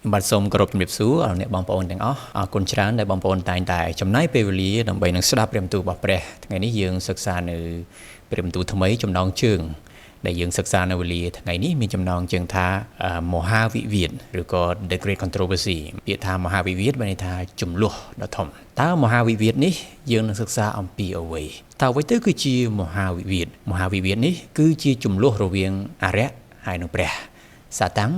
បាទសូមគោរពជំរាបសួរអរអ្នកបងប្អូនទាំងអស់អរគុណច្រើនដែលបងប្អូនតែងតែចំណាយពេលវេលាដើម្បីនឹងស្ដាប់ព្រះបន្ទូលរបស់ព្រះថ្ងៃនេះយើងសិក្សានៅព្រះបន្ទូលថ្មីចំណងជើងដែលយើងសិក្សានៅវេលាថ្ងៃនេះមានចំណងជើងថាមហាវិវាទឬក៏ The Great Controversy ពាក្យថាមហាវិវាទបានន័យថាចំនួនដ៏ធំតើមហាវិវាទនេះយើងនឹងសិក្សាអំពីអ្វីតើអ្វីទៅគឺជាមហាវិវាទមហាវិវាទនេះគឺជាចំនួនរវាងអរិយហើយនិងព្រះសាតាំង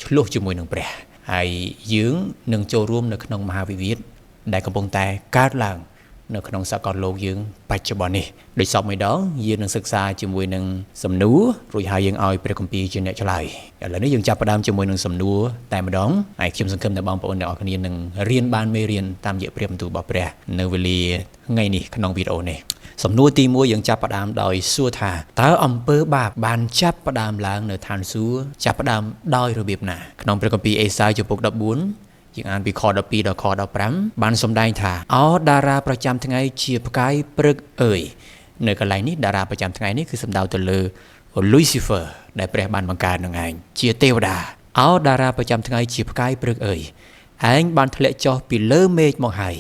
ឆ្លោះជាមួយនឹងព្រះហើយយើងនឹងចូលរួមនៅក្នុងមហាវិវាទដែលកំពុងតែកើតឡើងនៅក្នុងសកលលោកយើងបច្ចុប្បន្ននេះដោយសពមួយដងយើងនឹងសិក្សាជាមួយនឹងសំណួររួចហើយយើងឲ្យព្រះគម្ពីរជាអ្នកឆ្លើយឥឡូវនេះយើងចាប់ផ្ដើមជាមួយនឹងសំណួរតែម្ដងហើយខ្ញុំសង្ឃឹមថាបងប្អូនទាំងអស់គ្នានឹងរៀនបានមេរៀនតាមរយៈព្រះបន្ទូលរបស់ព្រះនៅវេលាថ្ងៃនេះក្នុងវីដេអូនេះសំណួរទី1យើងចាប់ផ្ដើមដោយសួរថាតើអំពើបាបបានចាប់ផ្ដើមឡើងនៅឋានសួគ៌ចាប់ផ្ដើមដោយរបៀបណាក្នុងព្រះគម្ពីរអេសាយជំពូក14យើងអានពីខ12ដល់ខ15បានសម្ដែងថាអោតារាប្រចាំថ្ងៃជាផ្កាយព្រឹកអើយនៅកន្លែងនេះតារាប្រចាំថ្ងៃនេះគឺសំដៅទៅលើ Lucifer ដែលព្រះបានបង្កើតនឹងឯងជាទេវតាអោតារាប្រចាំថ្ងៃជាផ្កាយព្រឹកអើយឯងបានធ្លាក់ចុះពីលើមេឃមកហើយ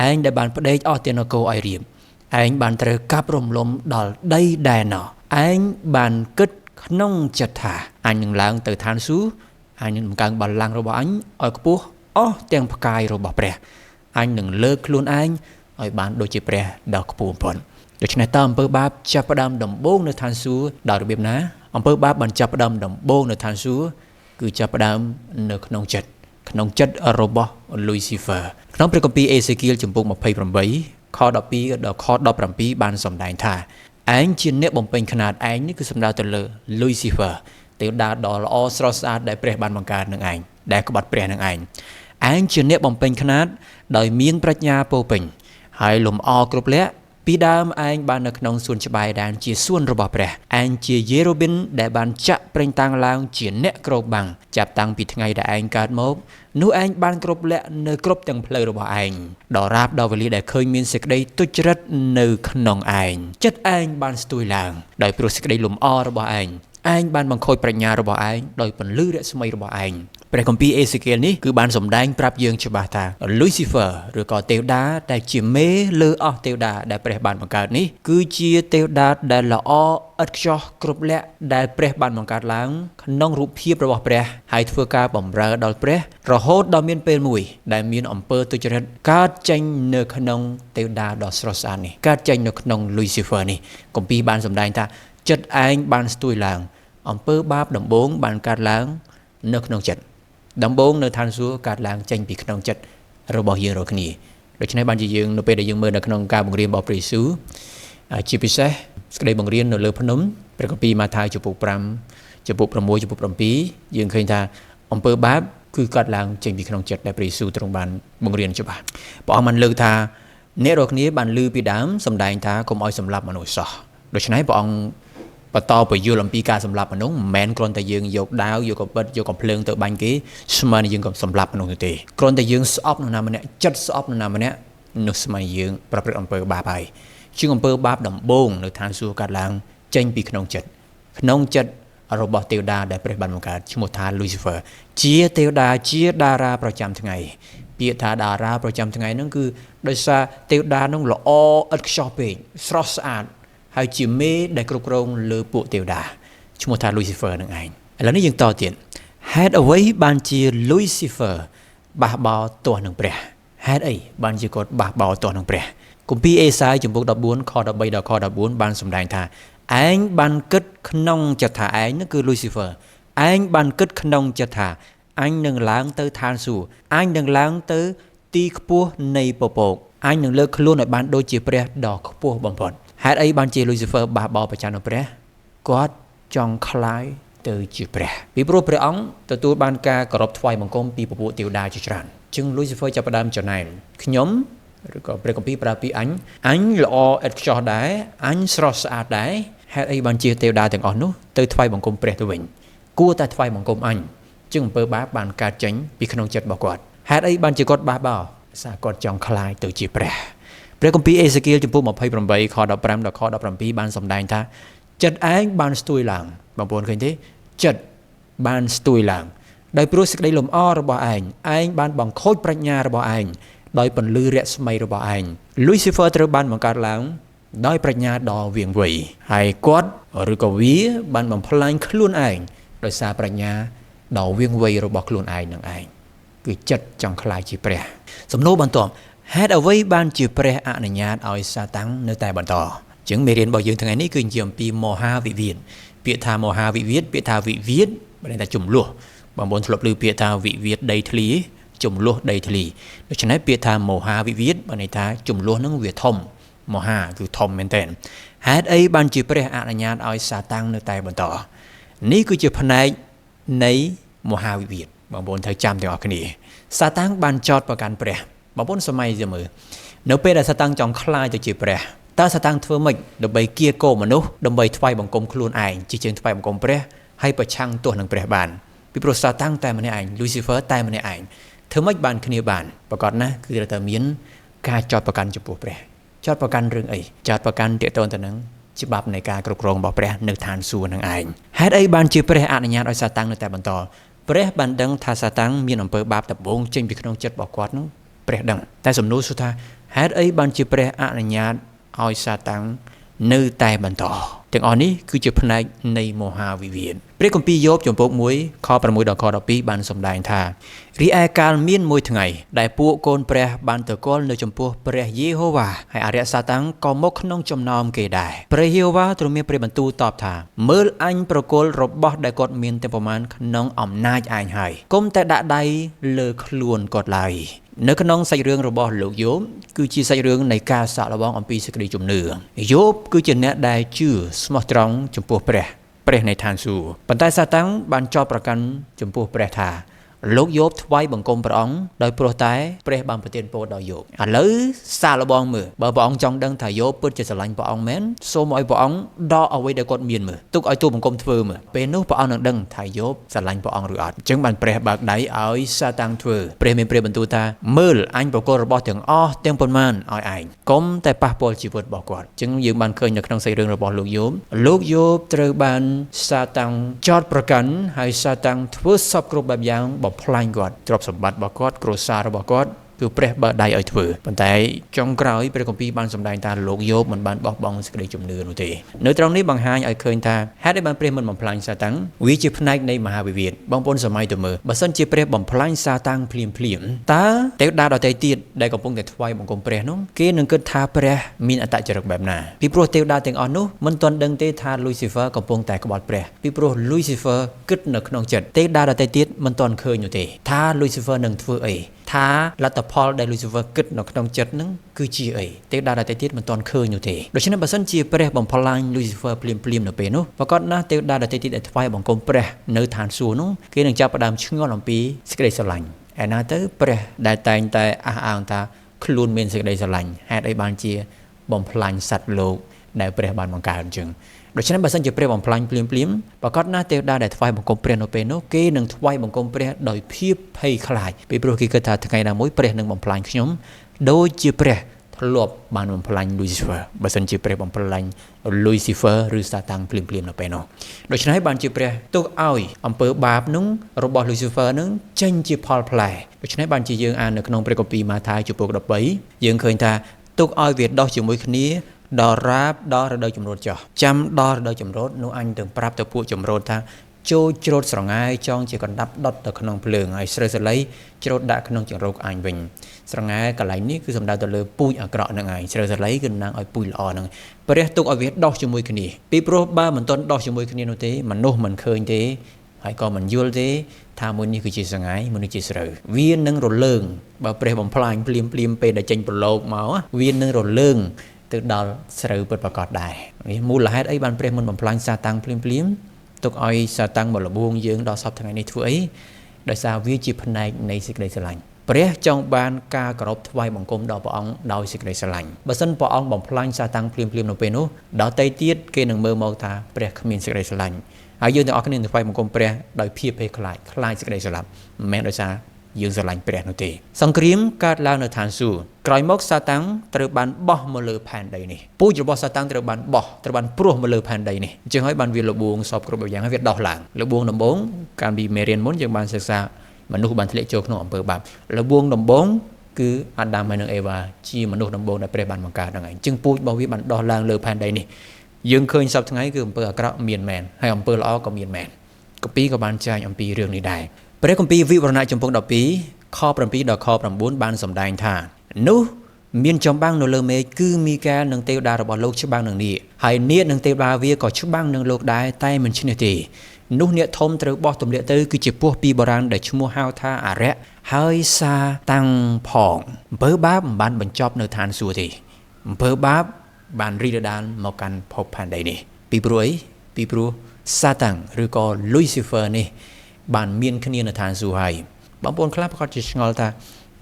ឯងដែលបានផ្ដេកអស់ទាំងនគរឲ្យរៀបឯងបានត្រូវកាប់រំលំដល់ដីដែរណោះឯងបានគិតក្នុងចិត្តថាអញនឹងឡើងទៅឋានសួគ៌អញនឹងបង្កើនបល្ល័ង្ករបស់អញឲ្យខ្ពស់អស់ទាំងផ្កាយរបស់ព្រះអញនឹងលើកខ្លួនឯងឲ្យបានដូចជាព្រះដ៏ខ្ពស់បំផុតដូច្នេះតើអំពើបាបចាប់ផ្ដើមដំបូងនៅឋានសួគ៌ដោយរបៀបណាអំពើបាបបានចាប់ផ្ដើមដំបូងនៅឋានសួគ៌គឺចាប់ផ្ដើមនៅក្នុងចិត្តក្នុងចិត្តរបស់ Lucifer ក្នុងព្រះគម្ពីរអេសេគៀលជំពូក28ខ12ដល់ខ17បានសម្ដែងថាឯងជាអ្នកបំពេញខ្នាតឯងនេះគឺសំដៅទៅលើ Lucifer ទេវតាដ៏ល្អស្រស់ស្អាតដែលព្រះបានបង្កើតនឹងឯងដែលក្បត់ព្រះនឹងឯងឯងជាអ្នកបំពេញខ្នាតដោយមានប្រាជ្ញាពោពេញហើយលំអគ្រប់លក្ខពីដើមឯងបាននៅក្នុងសួនច្បារដែលជាសួនរបស់ព្រះឯងជាយេរូប៊ីនដែលបានចាក់ប្រេងតាំងឡើងជាអ្នកគ្របបាំងចាប់តាំងពីថ្ងៃដែលឯងកើតមកនោះឯងបានគ្រប់លក្ខនៅគ្រប់ទាំងផ្លូវរបស់ឯងដល់រាបដល់វេលាដែលឃើញមានសេចក្តីទុច្ចរិតនៅក្នុងឯងចិត្តឯងបានស្ទួយឡើងដោយព្រោះសេចក្តីលំអរបស់ឯងឯងបានបង្ខូចប្រាជ្ញារបស់ឯងដោយពន្លឺរស្មីរបស់ឯងព្រះគម្ពីរអេសេគៀលនេះគឺបានសម្ដែងប្រាប់យើងច្បាស់ថា Lucifer ឬក៏ទេវតាដែលជាមេលើអស់ទេវតាដែលព្រះបានបង្កើតនេះគឺជាទេវតាដែលល្អឥតខ្ចោះគ្រប់លក្ខដែលព្រះបានបង្កើតឡើងក្នុងរូបភាពរបស់ព្រះហើយធ្វើការបម្រើដល់ព្រះរហូតដល់មានពេលមួយដែលមានអំពើទុច្ចរិតកើតចេញនៅក្នុងទេវតាដ៏ស្រស់ស្អាតនេះកើតចេញនៅក្នុង Lucifer នេះគម្ពីរបានសម្ដែងថាចិត្តឯងបានស្ទួយឡើងអំពើបាបដំបូងបានកើតឡើងនៅក្នុងចិត្តដំបូងនៅឋានសួគ៌កើតឡើងចេញពីក្នុងចិត្តរបស់យើងរាល់គ្នាដូច្នេះបានជាយើងនៅពេលដែលយើងមើលនៅក្នុងការបង្រៀនរបស់ព្រះយេស៊ូវជាពិសេសសេចក្តីបង្រៀននៅលើភ្នំព្រះគម្ពីរម៉ាថាយជំពូក5ជំពូក6ជំពូក7យើងឃើញថាអំពើបាបគឺកើតឡើងចេញពីក្នុងចិត្តដែលព្រះយេស៊ូវទ្រង់បានបង្រៀនច្បាស់ព្រះអង្គបានលើកថាអ្នករាល់គ្នាបានឮពីដើមសម្ដែងថាកុំឲ្យសម្លាប់មនុស្សសោះដូច្នេះព្រះអង្គបន្តពយល់អំពីការសម្លាប់មនុស្សមិនមែនគ្រាន់តែយើងយកដាវយកកបិតយកកំភ្លើងទៅបាញ់គេស្មើនឹងយើងក៏សម្លាប់មនុស្សនោះទេគ្រាន់តែយើងស្អប់នរណាម្នាក់ចិត្តស្អប់នរណាម្នាក់នោះស្មើយើងប្រព្រឹត្តអំពើបាបហើយជាងអំពើបាបដំបូងនៅឋានសួគ៌កើតឡើងចេញពីក្នុងចិត្តក្នុងចិត្តរបស់ទេវតាដែលព្រះបានបង្កើតឈ្មោះថា Lucifer ជាទេវតាជាតារាប្រចាំថ្ងៃពាក្យថាតារាប្រចាំថ្ងៃហ្នឹងគឺដោយសារទេវតាហ្នឹងល្អឥតខ្ចោះពេកស្រស់ស្អាតហើយជាមេដែលគ្រប់គ្រងលើពួកទេវតាឈ្មោះថា Lucifer នឹងឯងឥឡូវនេះយើងតទៀតហេតុអ្វីបានជា Lucifer បះបោរទាស់នឹងព្រះហេតុអីបានជាគាត់បះបោរទាស់នឹងព្រះគម្ពីរអេសាយជំពូក14ខ13ដល់ខ14បានសម្ដែងថាឯងបានគិតក្នុងចិត្តថាឯងនោះគឺ Lucifer ឯងបានគិតក្នុងចិត្តថាអញនឹងឡើងទៅឋានសួគ៌អញនឹងឡើងទៅទីខ្ពស់នៃពពកអញនឹងលើកខ្លួនឲ្យបានដូចជាព្រះដ៏ខ្ពស់បំផុតហេតុអីបានជា Lucifer បះបោរប្រច័ណ្ឌនឹងព្រះគាត់ចង់ក្លាយទៅជាព្រះពីព្រោះព្រះអង្គទទួលបានការគោរពថ្វាយបង្គំពីពពួកទេវតាជាច្រើនជាង Lucifer ចាប់ផ្ដើមចំណែនខ្ញុំឬក៏ព្រះគម្ពីរប្រើពីអញល្អឥតខ្ចោះដែរអញស្រស់ស្អាតដែរហេតុអីបានជាទេវតាទាំងអស់នោះទៅថ្វាយបង្គំព្រះទៅវិញគួរតែថ្វាយបង្គំអញជាងអំពើបាបបានកើតចេញពីក្នុងចិត្តរបស់គាត់ហេតុអីបានជាគាត់បះបោរសារគាត់ចង់ក្លាយទៅជាព្រះព្រះគម្ពីរអេសេគៀលជំពូក28ខ15ដល់ខ17បានសម្ដែងថាចិត្តឯងបានស្ទួយឡើងបងប្អូនឃើញទេចិត្តបានស្ទួយឡើង ដោយព្រោះសេចក្តីលំអរបស់ឯងឯងបានបង្ខូចប្រាជ្ញារបស់ឯងដោយពន្លឺរស្មីរបស់ឯង Lucifer ត្រូវបានបង្កើតឡើងដោយប្រាជ្ញាដ៏វាងវៃហើយគាត់ឬក៏វាបានបំផ្លាញខ្លួនឯងដោយសារប្រាជ្ញាដ៏វាងវៃរបស់ខ្លួនឯងនឹងឯងគឺចិត្តចង់ក្លាយជាព្រះសំណួរបន្ទាប់ហេតុអ្វីបានជាព្រះអនុញ្ញាតឲ្យសាតាំងនៅតែបន្តជាងមេរៀនរបស់យើងថ្ងៃនេះគឺនិយាយអំពីមហាវិវាទពាក្យថាមហាវិវាទពាក្យថាវិវាទបានន័យថាចំនួនបងប្អូនធ្លាប់ឮពាក្យថាវិវាទដីធ្លីចំនួនដីធ្លីដូច្នេះពាក្យថាមហាវិវាទបានន័យថាចំនួននឹងវាធំមហាគឺធំមែនទែនហេតុអីបានជាព្រះអនុញ្ញាតឲ្យសាតាំងនៅតែបន្តនេះគឺជាផ្នែកនៃមហាវិវាទបងប្អូនត្រូវចាំទាំងអស់គ្នាសាតាំងបានចោទប្រកាន់ព្រះបងប្អូនសម័យទៅមើលនៅពេលដែលសាតាំងចង់ក្លាយទៅជាព្រះតើសាតាំងធ្វើម៉េចដើម្បីគៀកោមនុស្សដើម្បីថ្វាយបង្គំខ្លួនឯងជាជាងថ្វាយបង្គំព្រះហើយប្រឆាំងទោះនឹងព្រះបានពីព្រោះសាតាំងតែម្នាក់ឯង Lucifer តែម្នាក់ឯងធ្វើម៉េចបានគ្នាបានប្រកាសណាស់គឺត្រូវតែមានការចោទប្រកាន់ចំពោះព្រះចោទប្រកាន់រឿងអីចោទប្រកាន់ទាក់ទងទៅនឹងច្បាប់នៃការគ្រប់គ្រងរបស់ព្រះនៅឋានសួគ៌នឹងឯងហេតុអីបានជាព្រះអនុញ្ញាតឲ្យសាតាំងនៅតែបន្តព្រះបានដឹងថាសាតាំងមានអំពើបាបដំបូងចេញពីក្នុងចិត្តរបស់គាត់នោះព្រះដឹងតែសំណួរសួរថាហេតុអីបានជាព្រះអនុញ្ញាតឲ្យសាតាំងនៅតែបន្តទាំងអស់នេះគឺជាផ្នែកនៃមហាវិវាទព្រះគម្ពីរយោបជំពូក1ខ6ដល់ខ12បានសម្ដែងថារីឯកាលមានមួយថ្ងៃដែលពួកកូនព្រះបានទៅគាល់នៅចំពោះព្រះយេហូវ៉ាហើយអរិយសាតាំងក៏មកក្នុងចំណោមគេដែរព្រះយេហូវ៉ាទ្រង់មានព្រះបន្ទូលតបថាមើលអញប្រគល់របស់ដែលគាត់មានទាំងប្រមាណក្នុងអំណាចឯងហើយកុំតែដាក់ដៃលើខ្លួនគាត់ឡើយនៅក្នុងសាច់រឿងរបស់លោកយោបគឺជាសាច់រឿងនៃការសាកល្បងអំពីសេចក្តីជំនឿយោបគឺជាអ្នកដែលជឿស្មោះត្រង់ចំពោះព្រះព្រះនៃឋានសួគ៌ប៉ុន្តែសាតាំងបានចោទប្រកាន់ចំពោះព្រះថាលោកយោបថ្វាយបង្គំព្រះអង្គដោយព្រោះតែព្រះបានប្រទានពរដល់យោបឥឡូវសាកល្បងមើលបើព្រះអង្គចង់ដឹងថាយោបពិតជាស្រឡាញ់ព្រះអង្គមែនសូមឲ្យព្រះអង្គដកអ្វីដែលគាត់មានមើលទុកឲ្យទូបង្គំធ្វើមើលពេលនោះព្រះអង្គនឹងដឹងថាយោបស្រឡាញ់ព្រះអង្គឬអត់អញ្ចឹងបានព្រះបើកដៃឲ្យសាតាំងធ្វើព្រះមានព្រះបន្ទូលថាមើលអញប្រគល់របស់ទាំងអស់ទាំងប៉ុន្មានឲ្យឯងកុំតែប៉ះពាល់ជីវិតរបស់គាត់អញ្ចឹងយើងបានឃើញនៅក្នុងសាច់រឿងរបស់លោកយោបលោកយោបត្រូវបានសាតាំងចោទប្រកាន់ហើយសាតាំងធ្វើសពគ្រប់បែបយ៉ាងបំផ្លាញគាត់ទ្រព្យសម្បត្តិរបស់គាត់គ្រួសាររបស់គាត់គឺព្រះបើកដៃឲ្យធ្វើប៉ុន្តែចុងក្រោយព្រះគម្ពីរបានសម្ដែងថាលោកយោបមិនបានបោះបង់សេចក្តីជំនឿនោះទេនៅត្រង់នេះបង្ហាញឲ្យឃើញថាហេតុអីបានព្រះមិនបំផ្លាញសាតាំងវាជាផ្នែកនៃមហាវិវាទបងប្អូនសម័យទៅមើលបើសិនជាព្រះបំផ្លាញសាតាំងភ្លាមភ្លាមតើទេវតាដទៃទៀតដែលកំពុងតែថ្វាយបង្គំព្រះនោះគេនឹងគិតថាព្រះមានអត្តចរិតបែបណាពីព្រោះទេវតាទាំងអស់នោះមិនទាន់ដឹងទេថា Lucifer កំពុងតែក្បត់ព្រះពីព្រោះ Lucifer គិតនៅក្នុងចិត្តទេវតាដទៃទៀតមិនទាន់ឃើញនោះទេថា Lucifer នឹងធ្វើអីថាលទ្ធផលដែល Lucifer គិតនៅក្នុងចិត្តនឹងគឺជាអីទេវតាដទៃទៀតមិនទាន់ឃើញនោះទេដូច្នេះបើសិនជាព្រះបំផ្លាញ Lucifer ភ្លាមភ្លាមនៅពេលនោះប្រកាសណាស់ទេវតាដទៃទៀតដែលថ្វាយបង្គំព្រះនៅឋានសួគ៌នោះគេនឹងចាប់ផ្ដើមឆ្ងល់អំពីសេចក្តីស្រឡាញ់ឯណាទៅព្រះដែលតែងតែអះអាងថាខ្លួនមានសេចក្តីស្រឡាញ់ហេតុអីបានជាបំផ្លាញសត្វលោកដែលព្រះបានបង្កើតអញ្ចឹងដូច្នេះបើសិនជាព្រះបំផ្លាញភ្លាមភ្លាមប្រកាសណាស់ទេវតាដែលថ្វាយបង្គំព្រះនៅពេលនោះគេនឹងថ្វាយបង្គំព្រះដោយភាពភ័យខ្លាចពីព្រោះគេគិតថាថ្ងៃណាមួយព្រះនឹងបំផ្លាញខ្ញុំដូចជាព្រះធ្លាប់បានបំផ្លាញ Lucifer បើសិនជាព្រះបំផ្លាញ Lucifer ឬសាតាំងភ្លាមភ្លាមនៅពេលនោះដូច្នេះបានជាព្រះទុកឲ្យអំពើបាបនោះរបស់ Lucifer នឹងចេញជាផលផ្លែដូច្នេះបានជាយើងអាននៅក្នុងព្រះគម្ពីរម៉ាថាយជំពូក13យើងឃើញថាទុកឲ្យវាដោះជាមួយគ្នាដល់រាបដល់រដូវចម្រូតចោះចាំដល់រដូវចម្រូតនោះអញនឹងប្រាប់ទៅពួកចម្រូតថាចូលច្រូតស្រងែចងជាកណ្ដាប់ដុតទៅក្នុងភ្លើងហើយស្រូវសាលីច្រូតដាក់ក្នុងចង្រោកអញវិញស្រងែកន្លែងនេះគឺសំដៅទៅលើពូជអាក្រក់ហ្នឹងឯងស្រូវសាលីគឺតំណាងឲ្យពូជល្អហ្នឹងព្រះទុកឲ្យវាដោះជាមួយគ្នាពីព្រោះបើមិនទាន់ដោះជាមួយគ្នានោះទេមនុស្សមិនឃើញទេហើយក៏មិនយល់ទេថាមួយនេះគឺជាស្រងែមួយនេះជាស្រូវវានឹងរលើងបើព្រះបំផ្លាញភ្លាមភ្លាមពេលដែលចេញប្រឡូកមកវានឹងរលើងទៅដល់ស្រូវពិតប្រាកដដែរនេះមូលហេតុអីបានព្រះមិនបំផ្លាញសាតាំងភ្លាមភ្លាមទុកឲ្យសាតាំងមកលបួងយើងដល់សពថ្ងៃនេះធ្វើអីដោយសារវាជាផ្នែកនៃសេចក្តីស្រឡាញ់ព្រះចង់បានការគោរពថ្វាយបង្គំដល់ព្រះអង្គដោយសេចក្តីស្រឡាញ់បើសិនព្រះអង្គបំផ្លាញសាតាំងភ្លាមភ្លាមនៅពេលនោះដល់ទៅទៀតគេនឹងមើលមកថាព្រះគ្មានសេចក្តីស្រឡាញ់ហើយយើងទាំងអស់គ្នានឹងថ្វាយបង្គំព្រះដោយភាពភ័យខ្លាចខ្លាចសេចក្តីស្លាប់មិនមែនដោយសារ យើងស្រឡាញ់ព្រះនោះទេសង្គ្រាមកើតឡើងនៅឋានសួគ៌ក្រោយមកសាតាំងត្រូវបានបោះមកលើផែនដីនេះពូជរបស់សាតាំងត្រូវបានបោះត្រូវបានព្រោះមកលើផែនដីនេះអញ្ចឹងហើយបានវាលបួងសពគ្រប់យ៉ាងហើយវាដោះឡើងលបួងដំបូងកាលពីមេរៀនមុនយើងបានសិក្សាមនុស្សបានធ្លាក់ចូលក្នុងអំពើបាបលបួងដំបូងគឺអាដាមហើយនិងអេវ៉ាជាមនុស្សដំបូងដែលព្រះបានបង្កើតហ្នឹងឯងអញ្ចឹងពូជរបស់វាបានដោះឡើងលើផែនដីនេះយើងឃើញសប្តាហ៍ថ្ងៃគឺអំពើអាក្រក់មានមែនហើយអំពើល្អក៏មានមែនគម្ពីរក៏បានចែងអំពីរឿងនេះដែរព្រះគម្ពីរវិវរណៈជំពូក12ខ7ដល់ខ9បានសម្ដែងថានោះមានចម្បាំងនៅលើមេឃគឺមីកាែលនិងទេវតារបស់លោកច្បាំងនឹងនាគហើយនាគនិងទេវតាវាក៏ច្បាំងនឹងលោកដែរតែមិនឈ្នះទេនោះនាគធំត្រូវបោះទម្លាក់ទៅគឺជាពស់ពីបុរាណដែលឈ្មោះហៅថាអារក្សហើយសាតាំងផងអំពើបាបមិនបានបញ្ចប់នៅឋានសួគ៌ទេអំពើបាបបានរីករាលដាលមកកាន់ភពផែនដីនេះពីព្រោះអីពីព្រោះសាតាំងឬក៏ Lucifer នេះបានមានគ្នានៅឋានសួគ៌ហើយបងប្អូនខ្លះប្រកាសជាឆ្ងល់ថា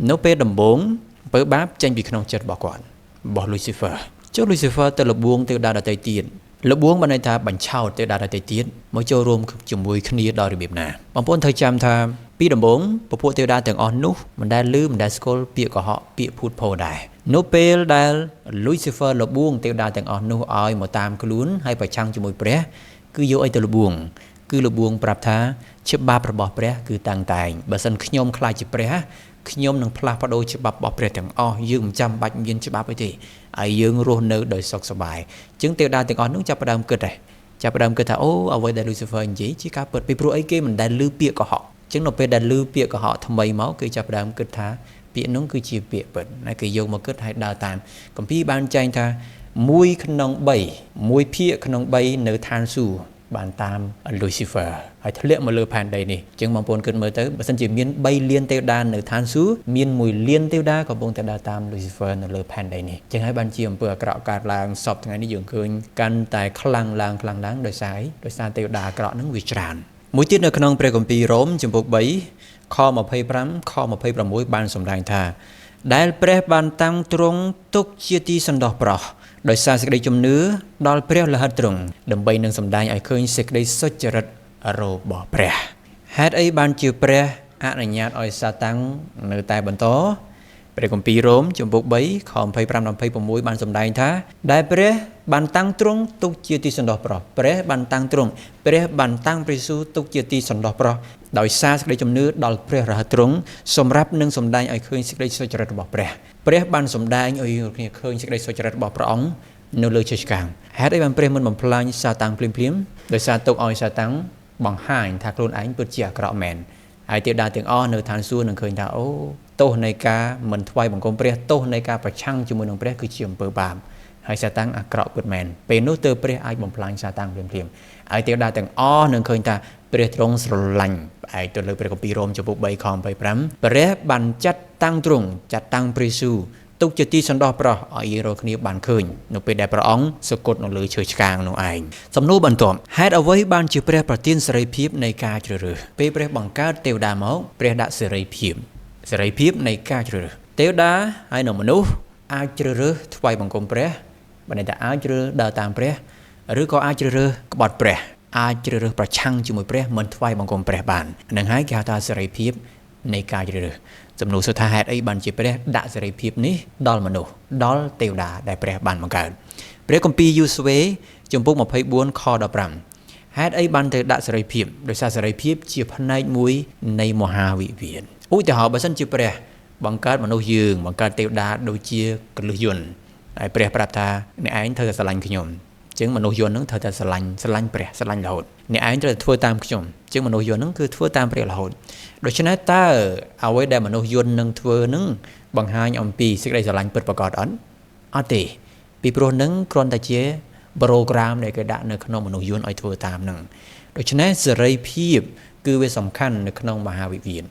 នៅពេលដំបូងអំពើបាបចេញពីក្នុងចិត្តរបស់គាត់របស់ Lucifer ចុះ Lucifer ទៅលបួងទេវតាដទៃទៀតលបួងបានន័យថាបញ្ឆោតទេវតាដទៃទៀតមកចូលរួមជាមួយគ្នាដោយរបៀបណាបងប្អូនត្រូវចាំថាពីដំបូងពពួកទេវតាទាំងអស់នោះមិនដែលឮមិនដែលស្គាល់ពាក្យកុហកពាក្យភូតភរដែរនៅពេលដែល Lucifer លបួងទេវតាទាំងអស់នោះឲ្យមកតាមខ្លួនហើយប្រឆាំងជាមួយព្រះគឺយកអីទៅលបួងគឺលបួងប្រាប់ថាច្បាប់របស់ព្រះគឺតាំងតែងបើសិនខ្ញុំខ្លាចជាព្រះខ្ញុំនឹងផ្លាស់ប្ដូរច្បាប់របស់ព្រះទាំងអស់យើងមិនចាំបាច់មានច្បាប់អីទេហើយយើងរស់នៅដោយសុខសប្បាយអញ្ចឹងទេវតាទាំងអស់នោះចាប់ផ្ដើមគិតដែរចាប់ផ្ដើមគិតថាអូអ្វីដែល Lucifer និយាយជាការពិតពីព្រោះអីគេមិនដែលឮពាក្យកុហកអញ្ចឹងនៅពេលដែលឮពាក្យកុហកថ្មីមកគេចាប់ផ្ដើមគិតថាពាក្យនោះគឺជាពាក្យពិតហើយគេយកមកគិតហើយដើរតាមគម្ពីរបានចែងថា1ក្នុង3 1ភាគក្នុង3នៅឋានសួគ៌បានតាម Lucifer ហើយធ្លាក់មកលើផែនដីនេះអញ្ចឹងបងប្អូនគិតមើលទៅបើសិនជាមាន3លានទេវតានៅឋានសួគ៌មាន1លានទេវតាកំពុងតែដើរតាម Lucifer នៅលើផែនដីនេះអញ្ចឹងហើយបានជាអំពើអាក្រក់កើតឡើងសពថ្ងៃនេះយើងឃើញកាន់តែខ្លាំងឡើងខ្លាំងឡើងដោយសារទេវតាអាក្រក់ហ្នឹងវាច្រើនមួយទៀតនៅក្នុងព្រះគម្ពីររ៉ូមជំពូក3ខ25ខ26បានសម្ដែងថាដែលព្រះបានតាំងទ្រង់ទុកជាទីសន្តោសប្រោសដោយសារសេចក្តីជំនឿដល់ព្រះលិហិតទ្រង់ដើម្បីនឹងសម្ដែងឲ្យឃើញសេចក្តីសុចរិតរបស់ព្រះហេតុអីបានជាព្រះអនុញ្ញាតឲ្យសាតាំងនៅតែបន្តព្រះគម្ពីររ៉ូមជំពូក3ខ25ដល់26បានសម្ដែងថាដែលព្រះបានតាំងទ្រង់ទុកជាទីសន្តោសប្រោសព្រះបានតាំងទ្រង់ព្រះបានតាំងព្រះយេស៊ូវទុកជាទីសន្តោសប្រោសដោយសារសេចក្តីជំនឿដល់ព្រះរហិតទ្រង់សម្រាប់នឹងសម្ដែងឲ្យឃើញសេចក្តីសុចរិតរបស់ព្រះព្រះបានសម្ដែងឲ្យយើងគ្នាឃើញសេចក្តីសុចរិតរបស់ព្រះអង្គនៅលើឈើឆ្កាងហេតុអីបានព្រះមិនបំផ្លាញសាតាំងភ្លាមៗដោយសារទុកឲ្យសាតាំងបង្ហាញថាខ្លួនឯងពិតជាអាក្រក់មែនហើយទេវតាទាំងអស់នៅឋានសួគ៌នឹងឃើញថាអូទោសនៃការមិនថ្វាយបង្គំព្រះទោសនៃការប្រឆាំងជាមួយនឹងព្រះគឺជាអំពើបាបហើយសាតាំងអាក្រក់ពិតមែនពេលនោះទើបព្រះអាចបំផ្លាញសាតាំងភ្លាមៗហើយទេវតាទាំងអស់នឹងឃើញថាព្រះទ្រង់ស្រឡាញ់ផ្អែកទៅលើព្រះគម្ពីររ៉ូមជំពូក3ខ25ព្រះបានចាត់តាំងទ្រង់ចាត់តាំងព្រះយេស៊ូវទុកជាទីសន្តោសប្រោសឲ្យយើងរាល់គ្នាបានឃើញនៅពេលដែលព្រះអង្គសុគតនៅលើឈើឆ្កាងនោះឯងសំណួរបន្ទាប់ហេតុអ្វីបានជាព្រះប្រទានសេរីភាពនៃការជ្រើសរើសពេលព្រះបង្កើតទេវតាមកព្រះដាក់សេរីភាពនៃការជ្រើសរើសទេវតាហើយនិងមនុស្សអាចជ្រើសរើសថ្វាយបង្គំព្រះបើន័យថាអាចជ្រើសដើរតាមព្រះឬក៏អាចជ្រើសរើសក្បត់ព្រះអាចជ្រើសរើសប្រឆាំងជាមួយព្រះមិនថ្វាយបង្គំព្រះបាននឹងហើយគេហៅថាសេរីភាពនៃការជ្រើសរើសសំណួរសួរថាហេតុអីបានជាព្រះដាក់សេរីភាពនេះដល់មនុស្សដល់ទេវតាដែលព្រះបានបង្កើតព្រះគម្ពីរយូស្វេជំពូក24ខ15ហេតុអីបានទៅដាក់សេរីភាពដោយសារសេរីភាពជាផ្នែកមួយនៃមហាវិវាទឧទាហរណ៍បើសិនជាព្រះបង្កើតមនុស្សយើងបង្កើតទេវតាដូចជាកលឹះយន្តហើយព្រះប្រាប់ថាអ្នកឯងត្រូវតែស្រឡាញ់ខ្ញុំអញ្ចឹងមនុស្សយន្តនឹងត្រូវតែស្រឡាញ់ព្រះស្រឡាញ់រហូតអ្នកឯងត្រូវតែធ្វើតាមខ្ញុំអញ្ចឹងមនុស្សយន្តនឹងគឺធ្វើតាមព្រះរហូតដូច្នេះតើអ្វីដែលមនុស្សយន្តនឹងធ្វើនឹងបង្ហាញអំពីសេចក្តីស្រឡាញ់ពិតប្រាកដអត់អត់ទេពីព្រោះនឹងគ្រាន់តែជាប្រូក្រាមដែលគេដាក់នៅក្នុងមនុស្សយន្តឲ្យធ្វើតាមនឹងដូច្នេះសេរីភាពគឺវាសំខាន់នៅក្នុងមហាវិវាទ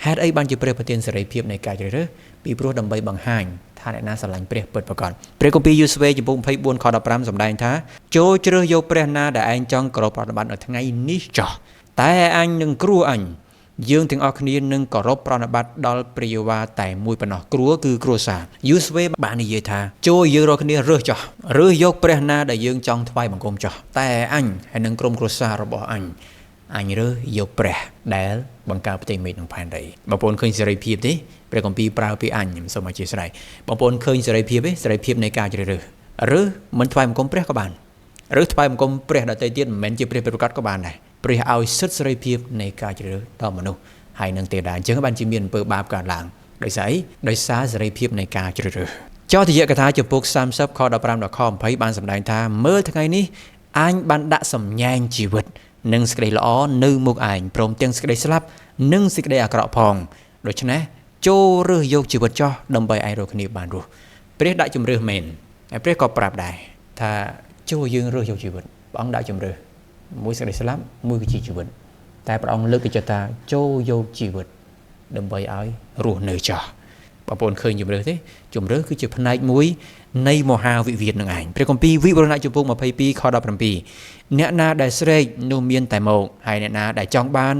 ហេតុអីបានជាព្រះប្រទានសេរីភាពនៃការជ្រើសរើសពីព្រោះដើម្បីបង្ហាញថាអ្នកណាស្រឡាញ់ព្រះពិតប្រាកដព្រះគម្ពីរយូស្វេជំពូក24ខ15សម្ដែងថាចូលជ្រើសយកព្រះណាដែលឯងចង់គោរពប្រតិបត្តិនៅថ្ងៃនេះចោះតែអញនឹងគ្រោះអញយើងទាំងអស់គ្នានឹងគោរពប្រណិប័តដល់ព្រះយេហូវ៉ាតែមួយប៉ុណ្ណោះគ្រួគឺគ្រួសារយូស្វេបាននិយាយថាចូលយើងរាល់គ្នារើសចោះរើសយកព្រះណាដែលយើងចង់ថ្វាយបង្គំចោះតែអញហើយនឹងក្រុមគ្រួសាររបស់អញ អញរើសយកព្រះដែលបង្កើតផ្ទៃមេឃនិងផែនដីបងប្អូនឃើញសេរីភាពទេព្រះគម្ពីរប្រើពាក្យអញខ្ញុំសូមអធិស្ឋានបងប្អូនឃើញសេរីភាពទេសេរីភាពនៃការជ្រើសរើសឬមិនថ្វាយបង្គំព្រះក៏បានឬថ្វាយបង្គំព្រះដទៃទៀតមិនមែនជាព្រះពិតប្រាកដក៏បានដែរព្រះឲ្យសិទ្ធិសេរីភាពនៃការជ្រើសរើសដល់មនុស្សហើយនឹងទេវតាអញ្ចឹងបានជាមានអំពើបាបកើតឡើងដោយសារអីដោយសារសេរីភាពនៃការជ្រើសរើសចោទយកថាចំពុក30ខ15ដល់ខ20បានសម្ដែងថាមើលថ្ងៃនេះអញបានដាក់សម្ញែងជីវិតនិងសេចក្តីល្អនៅមុខឯងព្រមទាំងសេចក្តីស្លាប់និងសេចក្តីអាក្រក់ផងដូច្នេះចូលរើសយកជីវិតចោះដើម្បីឯងរកគ្នាបានរស់ព្រះដាក់ជំរើសមែនហើយព្រះក៏ប្រាប់ដែរថាចូលយើងរើសយកជីវិតព្រះអង្គដាក់ជំរើសមួយសេចក្តីស្លាប់មួយគឺជាជីវិតតែព្រះអង្គលើកទឹកចិត្តថាចូលយកជីវិតដើម្បីឲ្យរស់នៅចោះបងប្អូនឃើញជំរើសទេជំរើសគឺជាផ្នែកមួយនៃមហាវិវាទនឹងឯងព្រះគម្ពីរវិវរណៈជំពូក22ខ17អ្នកណាដែលស្រែកនោះមានតែមកហើយអ្នកណាដែលចង់បាន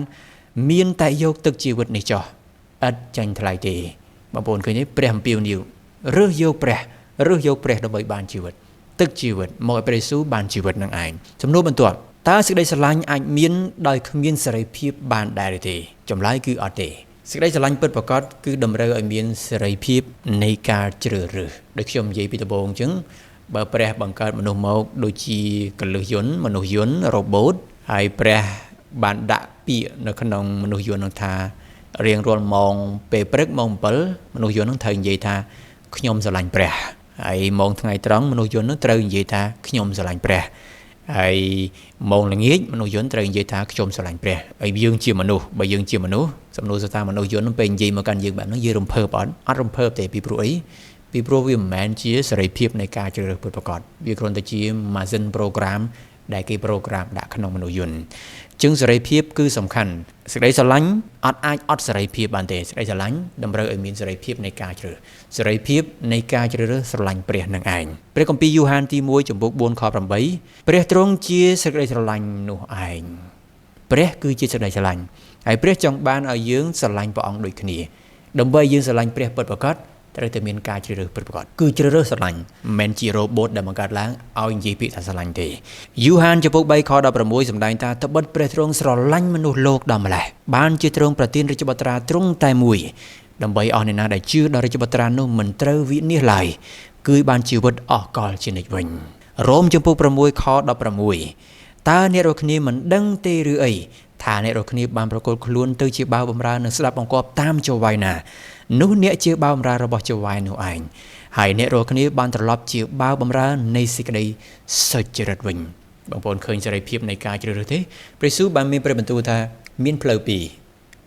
មានតែយកទឹកជីវិតនេះចោះឥតចាញ់ថ្លៃទេបងប្អូនឃើញទេព្រះអំពាវនាវរើសយកព្រះរើសយកព្រះដើម្បីបានជីវិតទឹកជីវិតមកឲ្យព្រះយេស៊ូវបានជីវិតនឹងឯងសំណួរបន្ទាប់តើសេចក្តីស្រឡាញ់អាចមានដោយគ្មានសេរីភាពបានដែរទេចម្លើយគឺអត់ទេសេចក្តីស្រឡាញ់ពិតប្រាកដគឺតម្រូវឲ្យមានសេរីភាពនៃការជ្រើសរើសដូចខ្ញុំនិយាយពីដំបូងអញ្ចឹងបើព្រះបង្កើតមនុស្សមកដូចជាកលឹះយន្តមនុស្សយន្តរ៉ូបូតហើយព្រះបានដាក់ពាក្យនៅក្នុងមនុស្សយន្តនោះថារៀងរាល់ម៉ោងពេលព្រឹកម៉ោង7មនុស្សយន្តនោះត្រូវនិយាយថាខ្ញុំស្រឡាញ់ព្រះហើយម៉ោងថ្ងៃត្រង់មនុស្សយន្តនោះត្រូវនិយាយថាខ្ញុំស្រឡាញ់ព្រះហើយម៉ោងល្ងាចមនុស្សយន្តត្រូវនិយាយថាខ្ញុំស្រឡាញ់ព្រះហើយយើងជាមនុស្សបើយើងជាមនុស្សសំណួរសួរថាមនុស្សយន្តនោះពេលនិយាយមកកាន់យើងបែបហ្នឹងយើងរំភើបអត់អត់រំភើបទេពីព្រោះអីពីព្រោះវាមិនមែនជាសេរីភាពនៃការជ្រើសរើសពិតប្រាកដវាគ្រាន់តែជា machine program ដែលគេ program ដាក់ក្នុងមនុស្សយន្តជាងសេរីភាពគឺសំខាន់សេចក្តីស្រឡាញ់អត់អាចអត់សេរីភាពបានទេសេចក្តីស្រឡាញ់តម្រូវឲ្យមានសេរីភាពនៃការជ្រើសសេរីភាពនៃការជ្រើសរើសស្រឡាញ់ព្រះនឹងឯងព្រះគម្ពីរយូហានទី1ចំពុក4ខ8ព្រះទ្រង់ជាសេចក្តីស្រឡាញ់នោះឯងព្រះគឺជាសេចក្តីស្រឡាញ់ហើយព្រះចង់បានឲ្យយើងស្រឡាញ់ព្រះអង្គដូចគ្នាដើម្បីយើងស្រឡាញ់ព្រះពិតប្រាកដត្រូវតែមានការជ្រើសរើសពិតប្រាកដគឺជ្រើសរើសស្រឡាញ់មិនមែនជារ៉ូបូតដែលបង្កើតឡើងឲ្យនិយាយពាក្យថាស្រឡាញ់ទេយូហានចំពុក3ខ16សម្ដែងថាត្បិតព្រះទ្រង់ស្រឡាញ់មនុស្សលោកដល់ម្ល៉េះបានជាទ្រង់ប្រទានរាជបុត្រាទ្រង់តែមួយដើម្បីអស់អ្នកណាដែលជឿដល់រាជបុត្រានោះមិនត្រូវវិនាសឡើយគឺបានជីវិតអស់កលជានិច្ចវិញរ៉ូមចំពុក6ខ16តើអ្នករាល់គ្នាមិនដឹងទេឬអីថាអ្នករាល់គ្នាបានប្រគល់ខ្លួនទៅជាបាវបម្រើនិងស្ដាប់បង្គាប់តាមចៅហ្វាយណានោះអ្នកជាបាវបម្រើរបស់ចៅហ្វាយនោះឯងហើយអ្នករាល់គ្នាបានត្រឡប់ជាបាវបម្រើនៃសេចក្តីសុចរិតវិញបងប្អូនឃើញសេរីភាពនៃការជ្រើសរើសទេព្រះយេស៊ូវបានមានព្រះបន្ទូលថាមានផ្លូវពីរ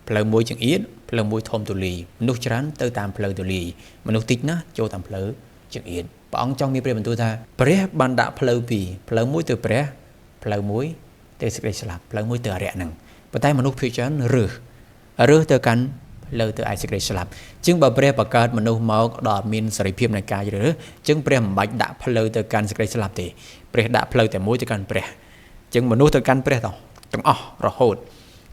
ផ្លូវមួយចង្អៀតផ្លូវមួយធំទូលាយមនុស្សច្រើនទៅតាមផ្លូវទូលាយមនុស្សតិចណាស់ចូលតាមផ្លូវចង្អៀតព្រះអង្គចង់មានព្រះបន្ទូលថាព្រះបានដាក់ផ្លូវពីរផ្លូវមួយទៅព្រះផ្លូវមួយទៅសេចក្តីស្លាប់ផ្លូវមួយទៅអរិយហ្នឹងប៉ុន្តែមនុស្សភាគច្រើនរើសទៅកាន់ផ្លូវទៅឯសេចក្តីស្លាប់ជាងបើព្រះបង្កើតមនុស្សមកដល់មានសេរីភាពនៃការជ្រើសរើសជាងព្រះមិនបាច់ដាក់ផ្លូវទៅកាន់សេចក្តីស្លាប់ទេព្រះដាក់ផ្លូវតែមួយទៅកាន់ព្រះជាងមនុស្សទៅកាន់ព្រះទាំងអស់រហូត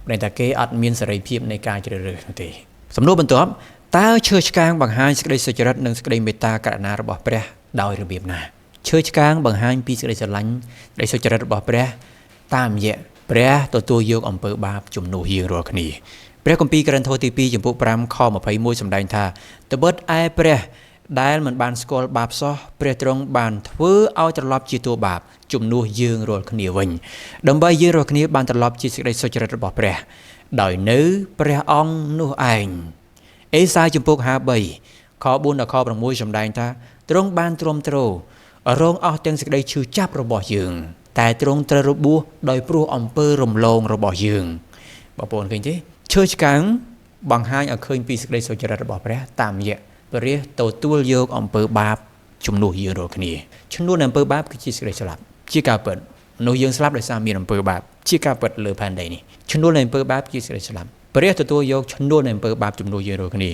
ព្រោះតែគេអត់មានសេរីភាពនៃការជ្រើសរើសទេសំណួរបន្ទាប់តើឈើឆ្កាងបង្ហាញសេចក្តីសុចរិតនិងសេចក្តីមេត្តាករុណារបស់ព្រះដោយរបៀបណាឈើឆ្កាងបង្ហាញពីសេចក្តីស្រឡាញ់សេចក្តីសុចរិតរបស់ព្រះតាមរយៈព្រះទទួលយកអំពើបាបជំនួសយើងរាល់គ្នាព្រះគម្ពីរកូរិនថូសទី2ចំពុក5ខ21សម្ដែងថាត្បិតឯព្រះដែលមិនបានស្គាល់បាបសោះព្រះទ្រង់បានធ្វើឲ្យត្រឡប់ជាតួបាបជំនួសយើងរាល់គ្នាវិញដើម្បីយើងរាល់គ្នាបានត្រឡប់ជាសេចក្តីសុចរិតរបស់ព្រះដោយនៅព្រះអង្គនោះឯងអេសាយចំពុក53ខ4ដល់ខ6សម្ដែងថាទ្រង់បានទ្រាំទ្ររងអស់ទាំងសេចក្តីឈឺចាប់របស់យើងតែទ្រង់ត្រូវរបួសដោយព្រោះអំពើរំលងរបស់យើងបងប្អូនឃើញទេឈើឆ្កាងបង្ហាញឲ្យឃើញពីសេចក្តីសុចរិតរបស់ព្រះតាមរយៈព្រះទទួលយកអំពើបាបជំនួសយើងរាល់គ្នាឈ្នួលនៃអំពើបាបគឺជាសេចក្តីស្លាប់ជាការពិតមនុស្សយើងស្លាប់ដោយសារមានអំពើបាបជាការពិតលើផែនដីនេះឈ្នួលនៃអំពើបាបជាសេចក្តីស្លាប់ព្រះទទួលយកឈ្នួលនៃអំពើបាបជំនួសយើងរាល់គ្នា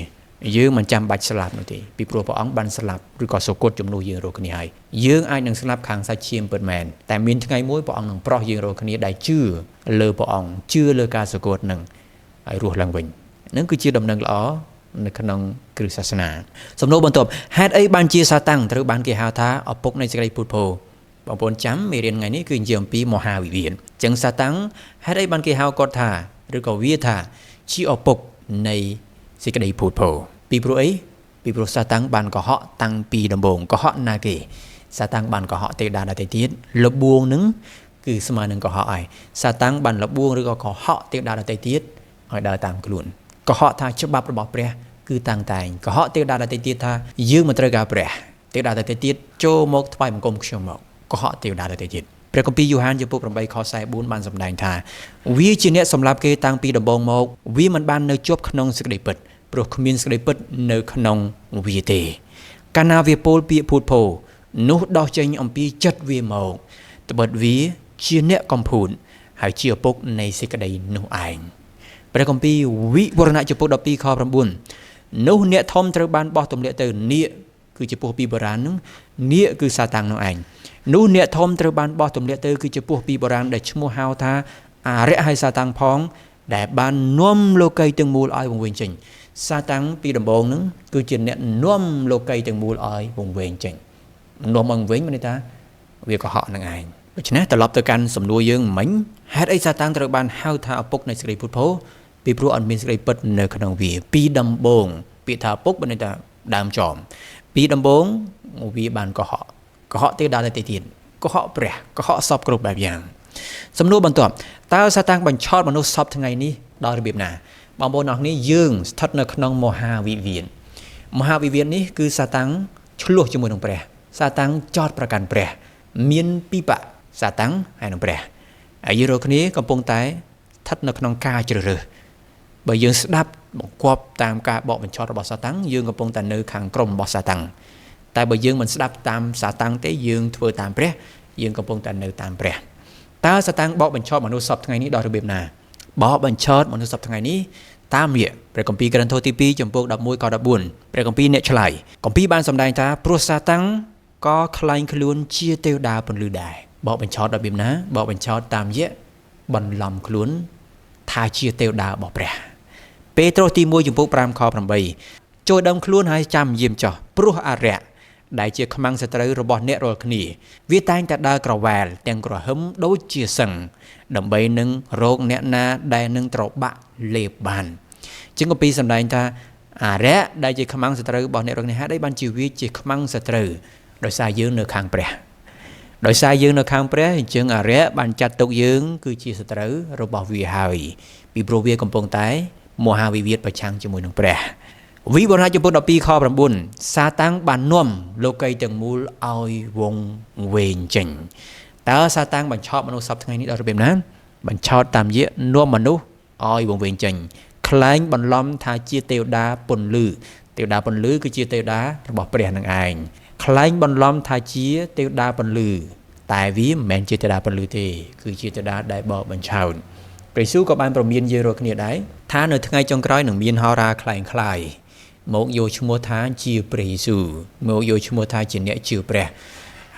យើងមិនចាំបាច់ស្លាប់នោះទេពីព្រោះព្រះអង្គបានស្លាប់ឬក៏សុគតជំនួសយើងរាល់គ្នាហើយយើងអាចនឹងស្លាប់ខាងសាច់ឈាមពិតមែនតែមានថ្ងៃមួយព្រះអង្គនឹងប្រោះយើងរាល់គ្នាដែលជឿលើព្រះអង្គជឿលើការសុគតនឹងឲ្យរស់ឡើងវិញនឹងគឺជាដំណឹងល្អនៅក្នុងគ្រិស្តសាសនាសំណួរបន្ទាប់ហេតុអីបានជាសាតាំងត្រូវបានគេហៅថាឪពុកនៃសេចក្តីពូតភោ បងប្អូនចាំមេរៀនថ្ងៃនេះគឺនិយាយអំពីមហាវិវាទចឹងសាតាំងហេតុអីបានគេហៅគាត់ថាឬក៏វាថាជាឪពុកនៃសេចក្តីភូតភរពីព្រោះអីពីព្រោះសាតាំងបានកុហកតាំងពីដំបូងកុហកណាគេសាតាំងបានកុហកទេវតាដទៃទៀតលបួងនឹងគឺស្មើនឹងកុហកឯងសាតាំងបានលបួងឬក៏កុហកទេវតាដទៃទៀតឲ្យដើរតាមខ្លួនកុហកថាច្បាប់របស់ព្រះគឺតាំងតែងកុហកទេវតាដទៃទៀតថាយើងមិនត្រូវការព្រះទេវតាដទៃទៀតចូលមកថ្វាយបង្គំខ្ញុំមកកុហកទេវតាដទៃទៀតព្រះគម្ពីរយូហានជំពូក8ខ44បានសម្ដែងថាវាជាអ្នកសម្លាប់គេតាំងពីដំបូងមកវាមិនបាននៅជាប់ក្នុងសេចក្តីពិតព្រោះគ្មានសេចក្តីពិតនៅក្នុងវាទេកាលណាវាពោលពាក្យភូតភរនោះដោះចេញអំពីចិត្តវាមកត្បិតវាជាអ្នកកំភួនហើយជាឪពុកនៃសេចក្តីនោះឯងព្រះគម្ពីរវិវរណៈជំពូក12ខ9នោះអ្នកធំត្រូវបានបោះទម្លាក់ទៅនាគគឺជាពស់ពីបុរាណនោះនាគគឺសាតាំងនោះឯងនោះអ្នកធំត្រូវបានបោះទម្លាក់ទៅគឺជាពស់ពីបុរាណដែលឈ្មោះហៅថាអារក្សហើយសាតាំងផងដែលបាននាំលោកីទាំងមូលឲ្យវង្វេងចេញសាតាំងពីដំបូងហ្នឹងគឺជាអ្នកនាំលោកីទាំងមូលឲ្យវង្វេងចេញនាំឲ្យវង្វេងមានន័យថាវាកុហកនឹងឯងដូច្នេះត្រឡប់ទៅកាន់សំណួរយើងមិញហេតុអីសាតាំងត្រូវបានហៅថាឪពុកនៃសេចក្តីភូតភរពីព្រោះអត់មានសេចក្តីពិតនៅក្នុងវាពីដំបូងពាក្យថាឪពុកមានន័យថាដើមចមពីដំបូងវាបានកុហកកុហកទេវតាដទៃទៀតកុហកព្រះកុហកសពគ្រប់បែបយ៉ាងសំណួរបន្ទាប់តើសាតាំងបញ្ឆោតមនុស្សសពថ្ងៃនេះដល់របៀបណាបងប្អូនអរគ្នាយើងស្ថិតនៅក្នុងមហាវិវាទមហាវិវាទនេះគឺសាតាំងឆ្លោះជាមួយនឹងព្រះសាតាំងចោទប្រកាន់ព្រះមានពីរបសាតាំងហើយនឹងព្រះហើយយើងរាល់គ្នាកំពុងតែស្ថិតនៅក្នុងការជ្រើសរើសបើយើងស្ដាប់បង្គាប់តាមការបកបញ្ឆោតរបស់សាតាំងយើងកំពុងតែនៅខាងក្រុមរបស់សាតាំងតែបើយើងមិនស្ដាប់តាមសាតាំងទេយើងធ្វើតាមព្រះយើងកំពុងតែនៅតាមព្រះតើសាតាំងបកបញ្ឆោតមនុស្សសពថ្ងៃនេះដល់របៀបណាបកបញ្ឆោតមនុស្សសពថ្ងៃនេះតាមរយៈព្រះគម្ពីរកូរិនថូសទី2ចំពោះ11ខ14ព្រះគម្ពីរអ្នកឆ្លើយគម្ពីរបានសម្ដែងថាព្រោះសាតាំងក៏ក្លែងខ្លួនជាទេវតាពន្លឺដែរបកបញ្ឆោតរបៀបណាបកបញ្ឆោតតាមរយៈបន្លំខ្លួនថាជាទេវតារបស់ព្រះពេត្រុសទី1ចំពោះ5ខ8ចូលដើមខ្លួនហើយចាំយាមចោះព្រោះអរិយដែលជាខ្មាំងសត្រូវរបស់អ្នករាល់គ្នាវាតែងតែដើរក្រវ៉ែលទាំងក្រហឹមដូចជាសឹងដើម្បីនឹងរោគអ្នកណាដែលនឹងត្របាក់លេបបានជាងគម្ពីរសម្ដែងថាអរិយដែលជាខ្មាំងសត្រូវរបស់អ្នករាល់គ្នាហេតុអីបានជាវាជាខ្មាំងសត្រូវដោយសារយើងនៅខាងព្រះដោយសារយើងនៅខាងព្រះអញ្ចឹងអរិយបានចាត់ទុកយើងគឺជាសត្រូវរបស់វាហើយពីព្រោះវាកំពុងតែមហាវិវាទប្រឆាំងជាមួយនឹងព្រះវិវរណៈជំពូក12ខ9សាតាំងបាននាំលោកីទាំងមូលឲ្យវង្វេងចេញតើសាតាំងបញ្ឆោតមនុស្សសពថ្ងៃនេះដល់របៀបណាបញ្ឆោតតាមរយៈនាំមនុស្សឲ្យវង្វេងចេញក្លែងបន្លំថាជាទេវតាពន្លឺទេវតាពន្លឺគឺជាទេវតារបស់ព្រះនឹងឯងក្លែងបន្លំថាជាទេវតាពន្លឺតែវាមិនមែនជាទេវតាពន្លឺទេគឺជាទេវតាដែលបកបញ្ឆោតព្រះយេស៊ូវក៏បានប្រមានយើងរាល់គ្នាដែរថានៅថ្ងៃចុងក្រោយនឹងមានហោរាក្លែងក្លាយមកយកឈ្មោះថាជាព្រះយេស៊ូវមកយកឈ្មោះថាជាអ្នកជឿព្រះ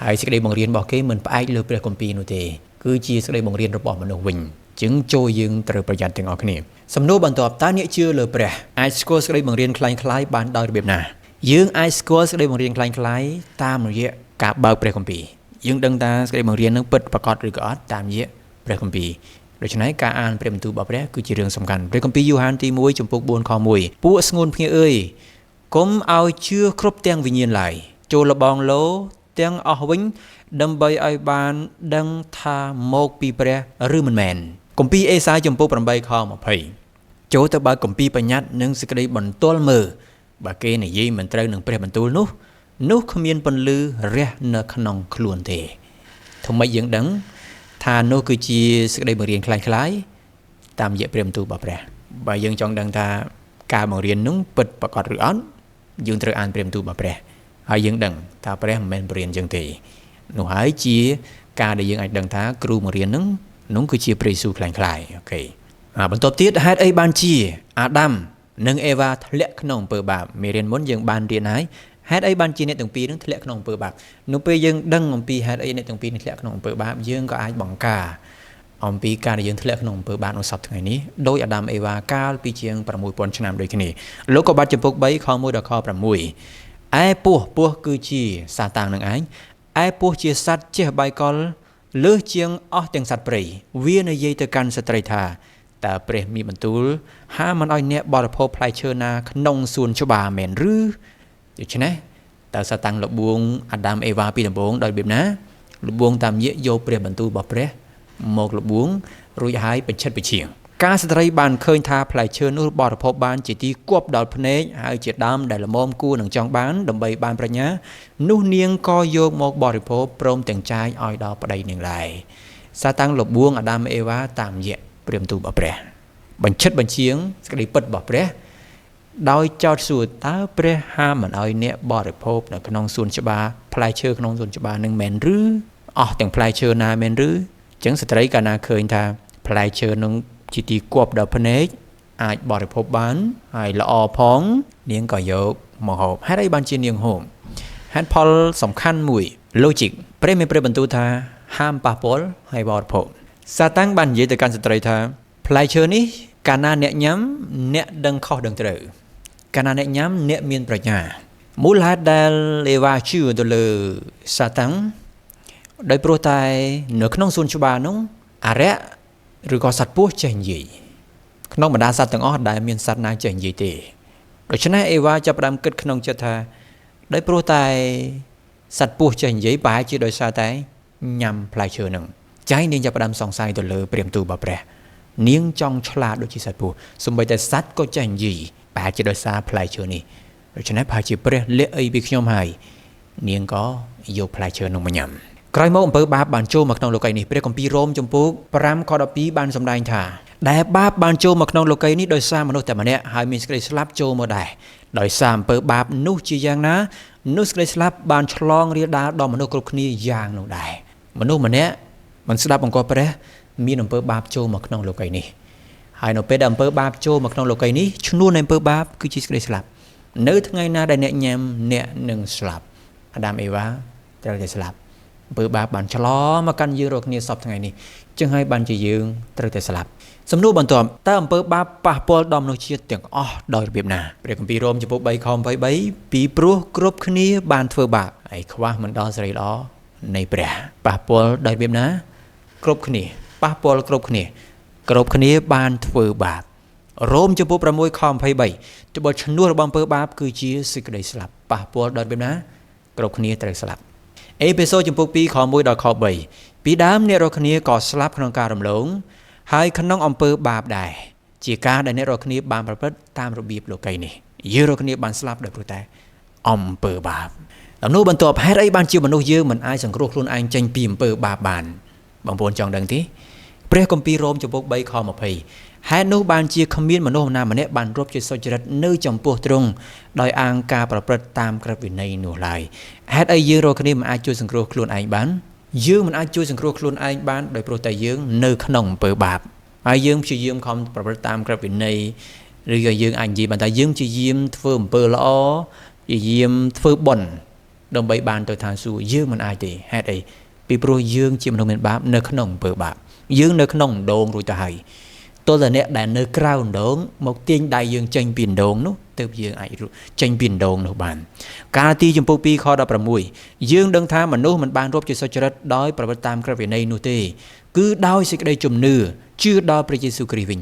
ហើយសេចក្តីបង្រៀនរបស់គេមិនផ្អែកលើព្រះគម្ពីរនោះទេគឺជាសេចក្តីបង្រៀនរបស់មនុស្សវិញจึងចូលយើងត្រូវប្រយ័ត្នទាំងអស់គ្នាសំណួរបន្ទាប់តើអ្នកជឿលើព្រះអាចស្គាល់សេចក្តីបង្រៀនក្លែងក្លាយបានដោយរបៀបណាយើងអាចស្គាល់សេចក្តីបង្រៀនក្លែងក្លាយតាមរយៈការបើកព្រះគម្ពីរយើងដឹងថាសេចក្តីបង្រៀននឹងពិតប្រាកដឬក៏អត់តាមរយៈព្រះគម្ពីរដូច្នេះការអានព្រះបន្ទូលរបស់ព្រះគឺជារឿងសំខាន់ព្រះគម្ពីរយូហានទី1ចំពុក4ខ1ពួកស្ងួនភ្ងាអើយកុំឲ្យជឿគ្រប់ទាំងវិញ្ញាណឡើយចូលលបងលោទាំងអស់វិញដើម្បីឲ្យបានដឹងថាមកពីព្រះឬមិនមែនគម្ពីរអេសាយចំពុក8ខ20ចូលទៅបើកគម្ពីរបញ្ញត្តិនិងសេចក្តីបន្ទាល់មើលបើគេនិយាយមិនត្រូវនឹងព្រះបន្ទូលនោះគ្មានពន្លឺរះនៅក្នុងខ្លួនទេធ្វើម៉េចយើងដឹងថានោះគឺជាសេចក្តីបង្រៀនក្លែងក្លាយតាមរយៈព្រះបន្ទូលរបស់ព្រះបើយើងចង់ដឹងថាការបង្រៀននោះពិតប្រាកដឬអត់យើងត្រូវអានព្រះបន្ទូលរបស់ព្រះហើយយើងដឹងថាព្រះមិនមែនបង្រៀនយើងទេនោះហើយជាការដែលយើងអាចដឹងថាគ្រូបង្រៀននោះគឺជាព្រះយេស៊ូវក្លែងក្លាយអូខេបន្ទាប់ទៀតហេតុអីបានជាអាដាមនិងអេវ៉ាធ្លាក់ក្នុងអំពើបាបមេរៀនមុនយើងបានរៀនហើយហេតុអីបានជាអ្នកទាំងពីរនឹងធ្លាក់ក្នុងអំពើបាបនៅពេលយើងដឹងអំពីហេតុអីអ្នកទាំងពីរនឹងធ្លាក់ក្នុងអំពើបាបយើងក៏អាចបង្ការអំពីការដែលយើងធ្លាក់ក្នុងអំពើបាបនៅសប្តាហ៍ថ្ងៃនេះដោយអាដាមអេវ៉ាកាលពីជាង6000ឆ្នាំដូចគ្នាលោកក៏បាត់ចំពុក3ខ1ដល់ខ6ឯពស់គឺជាសាតាំងនឹងឯង ឯពស់ជាសត្វចេះបាយកលលើសជាងអស់ទាំងសត្វព្រៃវានិយាយទៅកាន់ស្ត្រីថាតើព្រះមានបន្ទូលហាមមិនឲ្យអ្នកបរិភោគផ្លែឈើណាក្នុងសួនច្បារមែនឬដូច្នេះតើសាតាំងលបួងអាដាមអេវ៉ាពីដំបូងដោយរបៀបណាលបួងតាមញាកយកព្រះបន្ទូលរបស់ព្រះមកលបួងរួចហើយបញ្ឆិតបញ្ឆៀងការស្ត្រីបានឃើញថាផ្លែឈើនោះបរិភោគបានជាទីគប់ដល់ភ្នែកហើយជាដើមដែលល្មមគួរនឹងចង់បានដើម្បីបានប្រាជ្ញានោះនាងក៏យកមកបរិភោគព្រមទាំងចាយឲ្យដល់ប្តីនាងដែរសាតាំងលបួងអាដាមអេវ៉ាតាមញាកព្រះបន្ទូលរបស់ព្រះបញ្ឆិតបញ្ឆៀងសេចក្តីពិតរបស់ព្រះដោយចោទសួរតើព្រះហាមមិនឲ្យអ្នកបរិភោគនៅក្នុងសួនច្បារផ្លែឈើក្នុងសួនច្បារនឹងមែនឬអស់ទាំងផ្លែឈើណាមែនឬអញ្ចឹងស្ត្រីកាលណាឃើញថាផ្លែឈើនឹងជាទីគប់ដល់ភ្នែកអាចបរិភោគបានហើយល្អផងនាងក៏យកមកហូបហេតុអីបានជានាងហូបហេតុផលសំខាន់មួយ logic ព្រះមានព្រះបន្ទូលថាហាមប៉ះពាល់ហើយបរិភោគសាតាំងបាននិយាយទៅកាន់ស្ត្រីថាផ្លែឈើនេះកាលណាអ្នកញ៉ាំអ្នកដឹងខុសដឹងត្រូវកាលណាអ្នកញ៉ាំអ្នកមានប្រាជ្ញាមូលហេតុដែលអេវ៉ាជឿទៅលើសាតាំងដោយព្រោះតែនៅក្នុងសួនច្បារនោះអារក្សឬក៏សត្វពស់ចេះនិយាយក្នុងបណ្ដាសត្វទាំងអស់ដែលមានសត្វណាចេះនិយាយទេដូច្នេះអេវ៉ាចាប់ផ្ដើមគិតក្នុងចិត្តថាដោយព្រោះតែសត្វពស់ចេះនិយាយប្រហែលជាដោយសារតែញ៉ាំផ្លែឈើនឹងចៃនាងចាប់ផ្ដើមសង្ស័យទៅលើព្រះបន្ទូលរបស់ព្រះនាងចង់ឆ្លាតដូចជាសត្វពស់សូម្បីតែសត្វក៏ចេះនិយាយប្រហែលជាដោយសារផ្លែឈើនេះដូច្នេះប្រហែលជាព្រះលាក់អីពីខ្ញុំហើយនាងក៏យកផ្លែឈើនោះមកញ៉ាំក្រោយមកអំពើបាបបានចូលមកក្នុងលោកីយ៍នេះព្រះគម្ពីររ៉ូមជំពូក5ខ12បានសម្ដែងថាដែលបាបបានចូលមកក្នុងលោកីយ៍នេះដោយសារមនុស្សតែម្នាក់ហើយមានសេចក្តីស្លាប់ចូលមកដែរដោយសារអំពើបាបនោះជាយ៉ាងណានោះសេចក្តីស្លាប់បានឆ្លងរាលដាលដល់មនុស្សគ្រប់គ្នាយ៉ាងនោះដែរមនុស្សម្នាក់មិនស្ដាប់បង្គាប់ព្រះមានអំពើបាបចូលមកក្នុងលោកីយ៍នេះហើយនៅពេលដែលអំពើបាបចូលមកក្នុងលោកីយ៍នេះឈ្នួលនៃអំពើបាបគឺជាសេចក្តីស្លាប់នៅថ្ងៃណាដែលអ្នកញ៉ាំអ្នកនឹងស្លាប់អាដាមអេវ៉ាត្រូវតែស្លាប់អំពើបាបបានឆ្លងមកកាន់យើងរាល់គ្នាសពថ្ងៃនេះចឹងហើយបានជាយើងត្រូវតែស្លាប់សំណួរបន្ទាប់តើអំពើបាបប៉ះពាល់ដល់មនុស្សជាតិទាំងអស់ដោយរបៀបណាព្រះគម្ពីររ៉ូមជំពូក3ខ23ពីព្រោះគ្រប់គ្នាបានធ្វើបាបហើយខ្វះមិនដល់សេរីល្អនៃព្រះប៉ះពាល់ដោយរបៀបណាគ្រប់គ្នាប៉ះពាល់គ្រប់គ្នាគ្រប់គ្នាបានធ្វើបាបរ៉ូមជំពូក6ខ23ត្បិតឈ្នួលរបស់អំពើបាបគឺជាសេចក្តីស្លាប់ប៉ះពាល់ដោយរបៀបណាគ្រប់គ្នាត្រូវស្លាប់អេភេសូជំពូក2ខ1ដល់ខ3ពីដើមអ្នករាល់គ្នាក៏ស្លាប់ក្នុងការរំលងហើយក្នុងអំពើបាបដែរជាការដែលអ្នករាល់គ្នាបានប្រព្រឹត្តតាមរបៀបលោកីយ៍នេះយើងរាល់គ្នាបានស្លាប់ដោយព្រោះតែអំពើបាបដំណួរបន្ទាប់ហេតុអីបានជាមនុស្សយើងមិនអាចសង្គ្រោះខ្លួនឯងចេញពីអំពើបាបបានបងប្អូនចង់ដឹងទេព្រះគម្ពីររ៉ូមជំពូក3ខ20ហេតុនោះបានជាគ្មានមនុស្សណាម្នាក់បានរាប់ជាសុចរិតនៅចំពោះទ្រង់ដោយអាងការប្រព្រឹត្តតាមក្រឹតវិន័យនោះឡើយហេតុអីយើងរាល់គ្នាមិនអាចជួយសង្គ្រោះខ្លួនឯងបានយើងមិនអាចជួយសង្គ្រោះខ្លួនឯងបានដោយព្រោះតែយើងនៅក្នុងអំពើបាបហើយយើងព្យាយាមខំប្រព្រឹត្តតាមក្រឹតវិន័យឬក៏យើងអាចនិយាយបានថាយើងព្យាយាមធ្វើអំពើល្អព្យាយាមធ្វើបុណ្យដើម្បីបានទៅឋានសួគ៌យើងមិនអាចទេហេតុអីពីព្រោះយើងជាមនុស្សមានបាបនៅក្នុងអំពើបាបយើងនៅក្នុងដងរួចទៅហើយទល់តែអ្នកដែលនៅក្រៅដងមកទាញដៃយើងចេញពីដងនោះទើបយើងអាចចេញពីដងនោះបានកាលទីជំពូក2ខ16យើងដឹងថាមនុស្សមិនបានរាប់ជាសុចរិតដោយប្រព្រឹត្តតាមក្រឹតវិន័យនោះទេគឺដោយសេចក្តីជំនឿជឿដល់ព្រះយេស៊ូវគ្រីស្ទវិញ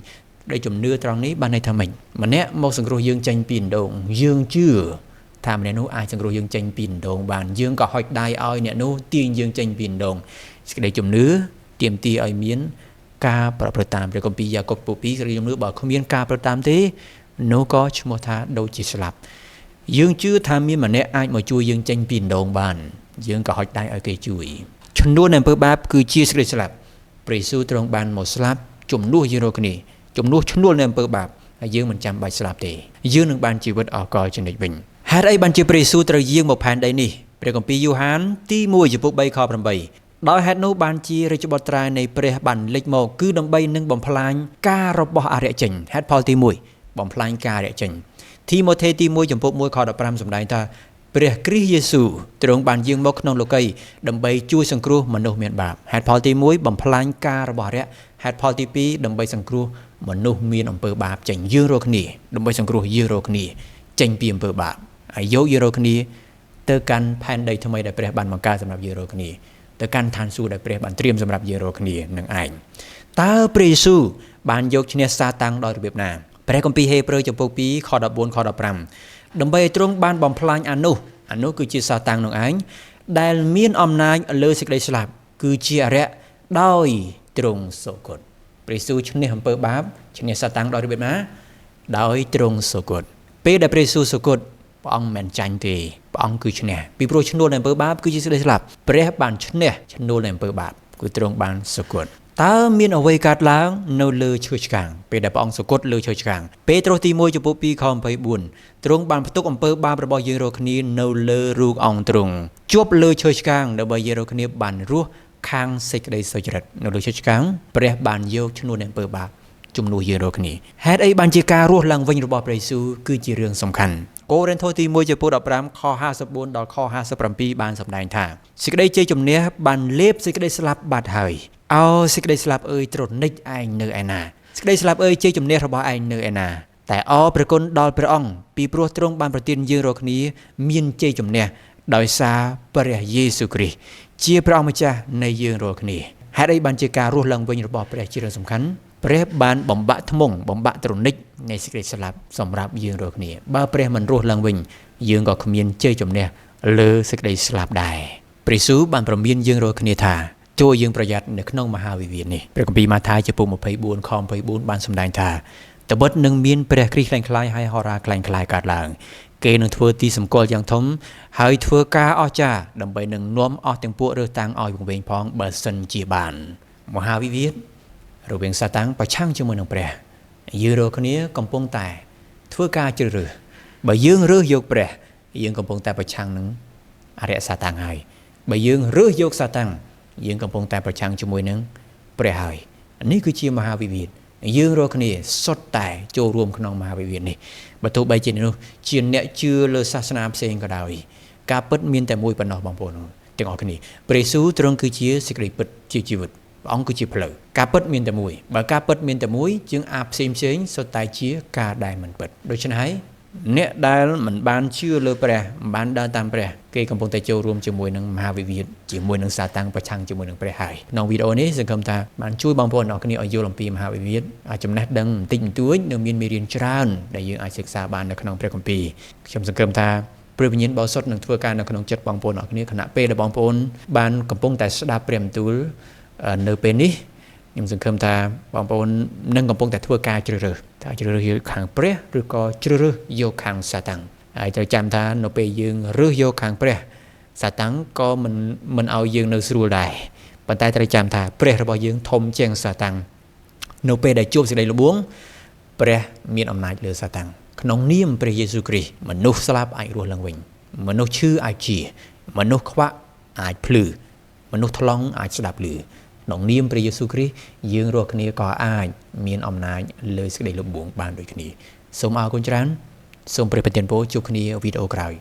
ដោយជំនឿត្រង់នេះបានន័យថាម៉េចម្នាក់មកសង្គ្រោះយើងចេញពីដងយើងជឿថាម្នាក់នោះអាចសង្គ្រោះយើងចេញពីដងបានយើងក៏ហុចដៃឲ្យអ្នកនោះទាញយើងចេញពីដងសេចក្តីជំនឿទាមទារឲ្យមានការប្រព្រឹត្តតាមព្រះគម្ពីរយ៉ាកុប2សេចក្តីជំនឿបើគ្មានការប្រព្រឹត្តតាមទេនោះក៏ឈ្មោះថាដូចជាស្លាប់យើងជឿថាមានម្នាក់អាចមកជួយយើងចេញពីដងបានយើងក៏ហុចដៃឲ្យគេជួយឈ្នួលនៃអំពើបាបគឺជាសេចក្តីស្លាប់ព្រះយេស៊ូវទ្រង់បានមកស្លាប់ជំនួសយើងរាល់គ្នាជំនួសឈ្នួលនៃអំពើបាបហើយយើងមិនចាំបាច់ស្លាប់ទេយើងនឹងបានជីវិតអស់កលជានិច្ចវិញហេតុអីបានជាព្រះយេស៊ូវត្រូវយាងមកផែនដីនេះព្រះគម្ពីរយ៉ូហានទី1ជំពូក3ខ8ដោយហេតុនោះបានជារាជបុត្រានៃព្រះបានលេចមកគឺដើម្បីនឹងបំផ្លាញការរបស់អរិយចេញហេតុផលទី1បំផ្លាញការអរិយចេញធីម៉ូថេទី1ជំពូក1ខ15សម្ដែងថាព្រះគ្រីស្ទយេស៊ូវទ្រង់បានយាងមកក្នុងលោកីយ៍ដើម្បីជួយសង្គ្រោះមនុស្សមានបាបហេតុផលទី1បំផ្លាញការរបស់អរិយហេតុផលទី2ដើម្បីសង្គ្រោះមនុស្សមានអំពើបាបចេញយើងរាល់គ្នាដើម្បីសង្គ្រោះយើងរាល់គ្នាចេញពីអំពើបាបហើយយកយើងរាល់គ្នា ទៅកាន់ផែនដីថ្មីដែលព្រះបានបង្កើតសម្រាប់យើងរាល់គ្នាទៅកាន់ឋានសួគ៌ដែលព្រះបានត្រៀមសម្រាប់យើងរាល់គ្នានឹងឯងតើព្រះយេស៊ូវបានយកឈ្នះសាតាំងដោយរបៀបណាព្រះគម្ពីរហេព្រើរជំពូក2ខ14ខ15ដើម្បីឲ្យទ្រង់បានបំផ្លាញអានោះគឺជាសាតាំងនឹងឯងដែលមានអំណាចលើសេចក្តីស្លាប់គឺជាអរិយដោយទ្រង់សុគតព្រះយេស៊ូវឈ្នះអំពើបាបឈ្នះសាតាំងដោយរបៀបណាដោយទ្រង់សុគតពេលដែលព្រះយេស៊ូវសុគតព្រះអង្គមិនចាញ់ទេព្រះអង្គគឺឈ្នះពីព្រោះឈ្នួលនៃអំពើបាបគឺជាសេចក្តីស្លាប់ព្រះបានឈ្នះឈ្នួលនៃអំពើបាបគឺទ្រង់បានសុគតតើមានអ្វីកើតឡើងនៅលើឈើឆ្កាងពេលដែលព្រះអង្គសុគតលើឈើឆ្កាងពេត្រុសទី1ជំពូក2ខ24ទ្រង់បានផ្ទុកអំពើបាបរបស់យើងរាល់គ្នានៅលើរូបអង្គទ្រង់ជាប់លើឈើឆ្កាងដើម្បីយើងរាល់គ្នាបានរស់ខាងសេចក្តីសុចរិតនៅលើឈើឆ្កាងព្រះបានយកឈ្នួលនៃអំពើបាបជំនួសយើងរាល់គ្នាហេតុអីបានជាការរស់ឡើងវិញរបស់ព្រះយេស៊ូវគឺជារឿងសំខាន់កូរិនថូសទី1ជំពូក15ខ54ដល់ខ57បានសម្ដែងថាសេចក្តីជ័យជំនះបានលេបសេចក្តីស្លាប់បាត់ហើយអោសេចក្តីស្លាប់អើយត្រនិចឯងនៅឯណាសេចក្តីស្លាប់អើយជ័យជំនះរបស់ឯងនៅឯណាតែអរព្រះគុណដល់ព្រះអង្គពីព្រោះទ្រង់បានប្រទានយើងរាល់គ្នាមានជ័យជំនះដោយសារព្រះយេស៊ូវគ្រីស្ទជាព្រះអង្គម្ចាស់នៃយើងរាល់គ្នាហេតុអីបានជាការរស់ឡើងវិញរបស់ព្រះជារឿងសំខាន់ព្រះបានបំបាក់ធ្មង់បំបាក់ត្រនិចនៃសេចក្តីស្លាប់សម្រាប់យើងរាល់គ្នាបើព្រះមិនរស់ឡើងវិញយើងក៏គ្មានជ័យជំនះលើសេចក្តីស្លាប់ដែរព្រះយេស៊ូវបានប្រមានយើងរាល់គ្នាថាជួយយើងប្រយ័ត្ននៅក្នុងមហាវិវាទនេះព្រះគម្ពីរម៉ាថាយជំពូក24ខ24បានសម្ដែងថាត្បិតនឹងមានព្រះគ្រីស្ទក្លែងក្លាយហើយហោរាក្លែងក្លាយកើតឡើងគេនឹងធ្វើទីសម្គាល់យ៉ាងធំហើយធ្វើការអស្ចារ្យដើម្បីនឹងនាំអស់ទាំងពួករើសតាំងឲ្យវង្វេងផងបើសិនជាបានមហាវិវាទរវាងសាតាំងប្រឆាំងជាមួយនឹងព្រះយើងរាល់គ្នាកំពុងតែធ្វើការជ្រើសរើសបើយើងរើសយកព្រះយើងកំពុងតែប្រឆាំងនឹងអរិយសាតាំងហើយបើយើងរើសយកសាតាំងយើងកំពុងតែប្រឆាំងជាមួយនឹងព្រះហើយនេះគឺជាមហាវិវាទយើងរាល់គ្នាសុទ្ធតែចូលរួមក្នុងមហាវិវាទនេះបើទោះបីជានោះជាអ្នកជឿលើសាសនាផ្សេងក៏ដោយការពិតមានតែមួយប៉ុណ្ណោះបងប្អូនទាំងអស់គ្នាព្រះយេស៊ូវទ្រង់គឺជាសេចក្តីពិតជាជីវិតព្រះអង្គគឺជាផ្លូវការពិតមានតែមួយបើការពិតមានតែមួយជាងអាផ្សេងផ្សេងសុទ្ធតែជាការដែលមិនពិតដូច្នេះហើយអ្នកដែលមិនបានជឿលើព្រះមិនបានដើរតាមព្រះគេកំពុងតែចូលរួមជាមួយនឹងមហាវិវាទជាមួយនឹងសាតាំងប្រឆាំងជាមួយនឹងព្រះហើយក្នុងវីដេអូនេះសង្ឃឹមថាបានជួយបងប្អូនអរគ្នាឲ្យយល់អំពីមហាវិវាទចំណេះដឹងបន្តិចបន្តួចនៅមានមេរៀនច្រើនដែលយើងអាចសិក្សាបាននៅក្នុងព្រះគម្ពីរខ្ញុំសង្ឃឹមថាព្រះវិញ្ញាណបរិសុទ្ធនឹងធ្វើការនៅក្នុងចិត្តបងប្អូនអរគ្នាខណៈពេលដែលបងប្អូនបានកំពុងតែស្ដាប់ព្រះបន្ទូលនៅពេលនេះខ្ញុំសង្ឃឹមថាបងប្អូននឹងកំពុងតែធ្វើការជ្រើសរើសថាជ្រើសរើសយកខាងព្រះឬក៏ជ្រើសរើសយកខាងសាតាំងហើយត្រូវចាំថានៅពេលយើងរើសយកខាងព្រះសាតាំងក៏មិនឲ្យយើងនៅស្រួលដែរប៉ុន្តែត្រូវចាំថាព្រះរបស់យើងធំជាងសាតាំងនៅពេលដែលជួបសេចក្តីល្បួងព្រះមានអំណាចលើសាតាំងក្នុងនាមព្រះយេស៊ូវគ្រីស្ទមនុស្សស្លាប់អាចរស់ឡើងវិញមនុស្សឈឺអាចជាមនុស្សខ្វាក់អាចភ្លឺមនុស្សថ្លង់អាចស្ដាប់ឮក្នុងនាមព្រះយេស៊ូវគ្រីស្ទយើងរាល់គ្នាក៏អាចមានអំណាចលើសេចក្តីល្បួងបានដូចគ្នាសូមអរគុណច្រើនសូមព្រះប្រទានពរជួបគ្នាវីដេអូក្រោយ